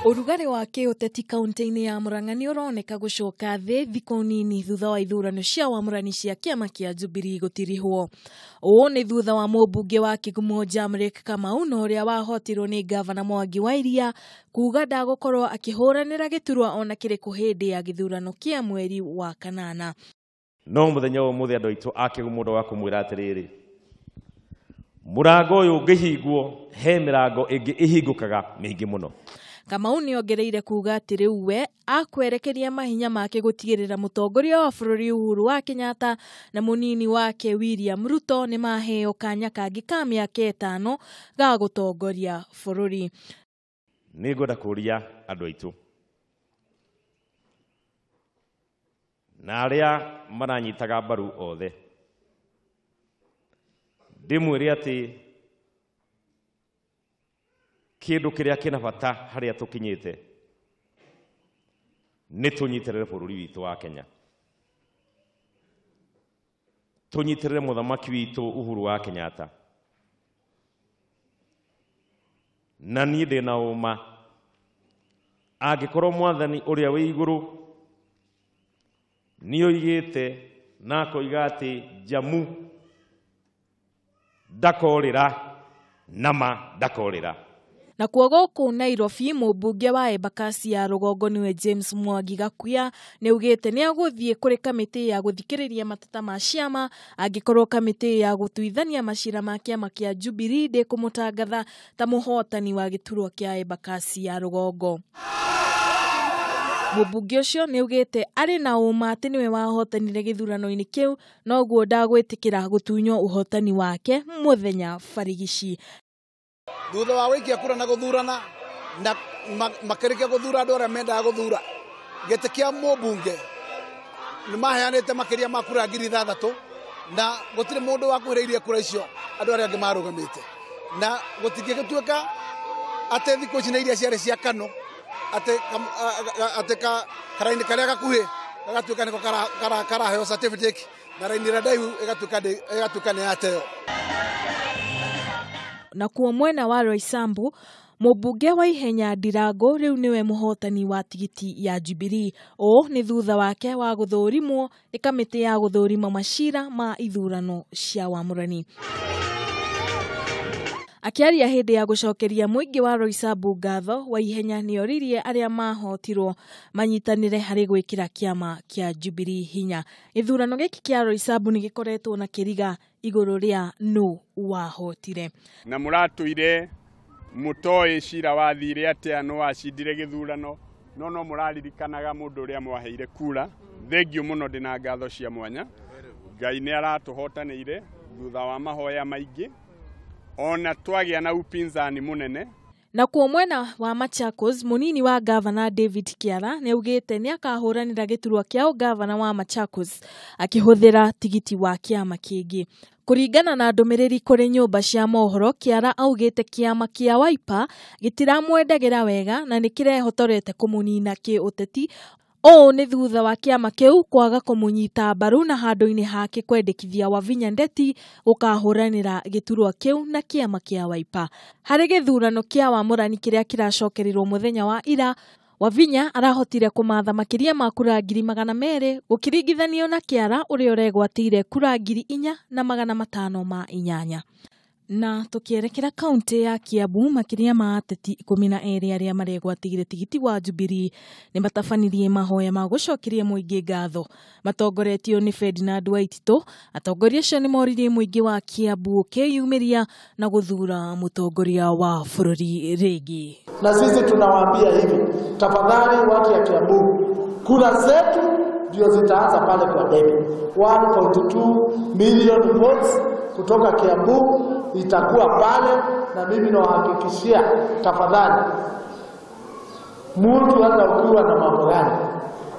Ũrugarĩ wa kĩũteti kaunti-inĩ ya Murang'a nĩ ũroneka gũcoka thĩ thikũ nini thutha wa ithurano cia wamũrani cia kĩama kĩa Jubilee gũtirihwo. Ũũ nĩ thutha wa mũmbunge wa Kigumo Jamrick Kamau na ũrĩa wahotirwo nĩ ngavana Mwangi wa Iria kuga ndagũkorwo akĩhũranĩra gĩturwa ona kĩrĩkũ hĩndĩ ya gĩthurano kĩa mweri wa kanana. No mũthenya wa ũmũthĩ andũ aitũ a Kigumo ndo wa kũmwĩra atĩrĩrĩ, mũrango ũyũ ũngĩhingwo he mĩrango ĩngĩ ĩhingũkaga mĩingĩ mũno. Kamau nĩ ongereire kuga atĩ rĩu we akwerekeria mahinya make gũtigĩrĩra mũtongoria wa bũrũri Uhuru wa Kenyatta na mũnini wake William Ruto nĩ maheo kanya kangĩ ka mĩaka 5 ga gũtongoria bũrũri. Nĩ ngwenda kũũria andũ aitũ na arĩa maranyitaga mbaru othe, ndĩmwĩre atĩ kĩndũ kĩrĩa kĩna bata harĩa tũkinyĩte nĩ tũnyitĩrĩre bũrũri witũ wa Kenya, tũnyitĩrĩre mũthamaki witũ Uhuru wa Kenyatta. Na niĩ ndĩna ũma angĩkorwo mwathani ũrĩa wĩ igũrũ nĩoigĩte na akoiga atĩ njamu ndakorĩra nama ndakorĩra. Na kuo gũkũ Nairobi, mũmbunge wa Embakasi ya rũgongo nĩwe James Mwangi Gakuya nĩaugĩte nĩagũthiĩ kũrĩ kamĩtĩ ya gũthikĩrĩria mateta ma ciama angĩkorwo kamĩtĩ ya gũtuithania macira ma kĩama kĩa Jubilee ndĩkũmũtangatha ta mũhotani wa gĩturwa kĩa Embakasi ya rũgongo. Mũmbunge ũcio nĩaugĩte arĩ na ũma atĩ nĩwe wahotanire gĩthurano-inĩ kĩu, noguo ndagwĩtĩkĩra gũtunywo ũhotani wake mũthenya barigici. Thutha wa gũikia kura na gũthurana na makĩrĩkia gũthura andũ arĩa mendaga gũthura, gĩtĩ kĩa mũmbunge nĩ maheanĩte makĩria ma kura 6,000 na gũtirĩ mũndũ wakuhĩrĩirie kura icio andũ arĩa angĩ marũgamĩte, na gũtingĩgĩtuĩka atĩ thikũ ici nĩ iria ciarĩ cia KANU atĩ karaini karĩa gakuhĩ gagatuĩka nĩko karaheo certificate na raini ĩrĩa ndaihu ĩgatuĩka nĩ yateo. Na kuo mwena wa Roysambu, mũmbunge wa Ihenya Ndirango rĩu nĩwe mũhotani wa tigiti ya Jubilee. Ũũ nĩ thutha wake wa gũthũrimwo nĩ kamĩtĩ ya gũthũrima macira ma ithurano cia wamũrani. Akĩaria hĩndĩ ya gũcokeria mũingĩ wa Roysambu ngatho, Waihenya nĩoririe arĩa mahotirwo manyitanĩre harĩ gwĩkĩra kĩama kĩa Jubilee hinya. Gĩthurano gĩkĩ kĩa Roysambu nĩ gĩkoretwo na kĩriga igũrũ rĩa nũ wahotire. Na mũratũire mũtoĩ cira wathire atĩa nũ wacindire gĩthurano, no mũraririkanaga mũndũ ũrĩa mwaheire kura. Thengiũ mũno, ndĩna ngatho cia mwanya. Ngai nĩ aratũhotanĩire thutha wa mahoya maingĩ, ona twagĩa na upinzani mũnene. Na kuo mwena wa Machakos, mũnini wa gavana David Kiara nĩaugĩte nĩakahũranĩra gĩturwa kĩa ũgavana wa Machakos akĩhũthĩra tigiti wa kĩama kĩngĩ. Kũringana na ndũmĩrĩri kũrĩ nyũmba cia mohoro, Kiara augĩte kĩama kĩa Wiper gĩtiramwendagĩra wega na nĩkĩrehotorete kũmũnina kĩũteti. Ũũ nĩ thutha wa kĩama kĩu kwaga kũmũnyita mbaru na handũ-inĩ hake kwendekithia Wavinya Ndeti gũkahũranĩra gĩturwa kĩu na kĩama kĩa Wiper. Harĩ gĩthurano kĩa wamũrani kĩrĩa kĩracokerirwo mũthenya wa ira, Wavinya arahotire kũmatha makĩria ma kura 200,000 gũkĩringithanio na Kĩara ũrĩa ũregwatĩire kura 4,508. Na tũkĩerekera kaunti ya Kiambu, makĩria ma ateti 12 arĩa maregwatĩire tigiti wa Jubilee nĩ matabanirie mahoya ma gũcokeria mũingĩ ngatho. Matongoretio nĩ Ferdinand Waititũ, atongoria acio nĩ moririe mũingĩ wa Kiambu ũkĩyumĩria na gũthura mũtongoria wa bũrũri rĩngĩ. Na sisi tunawaambia hivi, tafadhali watu ya Kiambu, kura zetu ndio zitaanza pale kwa debe. 1.2 million votes kutoka Kiambu itakuwa pale, na mimi nawahakikishia, tafadhali, mtu hata ukiwa na mambo gani,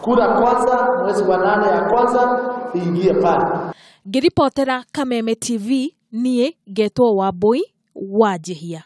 kura kwanza mwezi wa 8 ya kwanza iingie pale. Ngĩribotera Kameme TV, niĩ ngetwo Wambui wa Njihia.